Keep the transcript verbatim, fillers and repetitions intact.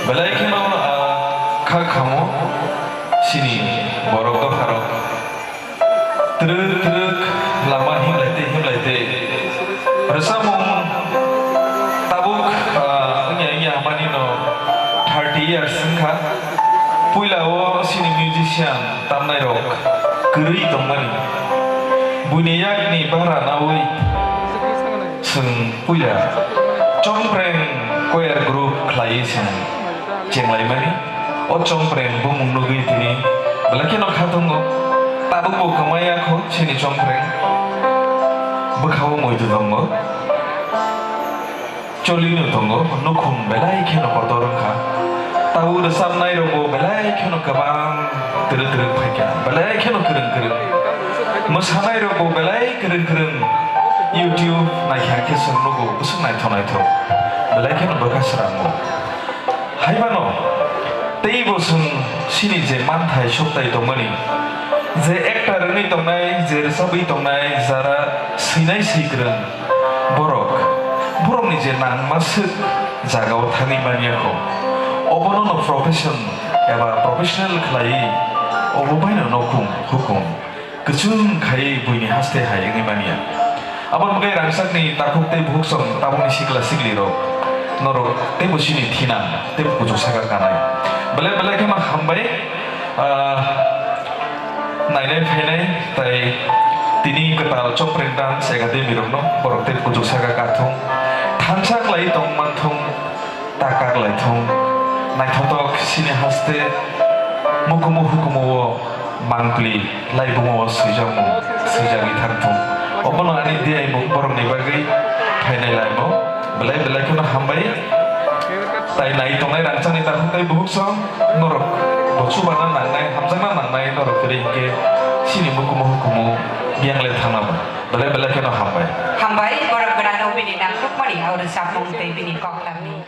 Belai kheno, ah, kha khamo chini borok dopharok. Twrwk twrwk lama himlai tei himlai tei. Rwchapmung tabuk, ah, wngya wngya hamani no thirty years wngkha. Puila o chini musician tamnai rok kwrwi tongmani. Buini yakni bahra naui chwng puila Chongpreng choir group khlaiwi chwng chenglaimani. O Chongpreng bumung nugwi tini belai kheno kha tongo. Tabukbo kwmaya kho chini Chongpreng. Bwkhao muitu tongo. Cholino tongo, nukhung belai kheno kotor wngkha. Tabuk rwchapnai rokbo belai kheno kwbang twrwk twrwk phaikha, belai kheno kwrwng kwrwng. Mwsanai rokbo belai kwrwng kwrwng. YouTube naikha khe chwng nugo, bwswk naithok naithok. Belai kheno bwkha srango. Haibano teibo chwng chini je manthai sukthai tongmani, je actor wngwi tongnai, je rwchapwi tongnai, jara swinai swikwrwng borok, borokni je nangma swk jagao thangwi manya kho, obono no profession eba professional khlaiwi obo baino nokhung hukum kwchwng khai buini haste hai wngwi manya. Aboni bagwi rangchakni takhuk tei bukhuk song tabukni sikla sikli rok norok teibo chini thina tei kuchuk saka kanai. Belai belai kheno hambai, ah, nainai phainai tai tini kwtal Chongpreng Dance Academy rokno borok tei kuchuk saka kathung thansa khlai tong manthung. Ta kaklaithung, naithotok sini haste mukumu hukumu o mangpli laibumo o swijakmung swijagwi thangthung. Obono ani diyaimung borokni bagwi phainai laimo. Belai belai kheno hambai. Tai nai tongnai rangchakni takhuk tei bukhuk song norok bo chubana nangnai, hamjakna nangnai norok kwrwi hinkhe sini mukumu hukumu biyang le thangna ba. Belai belai kheno hambai. Hambai, borok gwnangno bini nangkukmani o rwchapmung tei bini koklamni.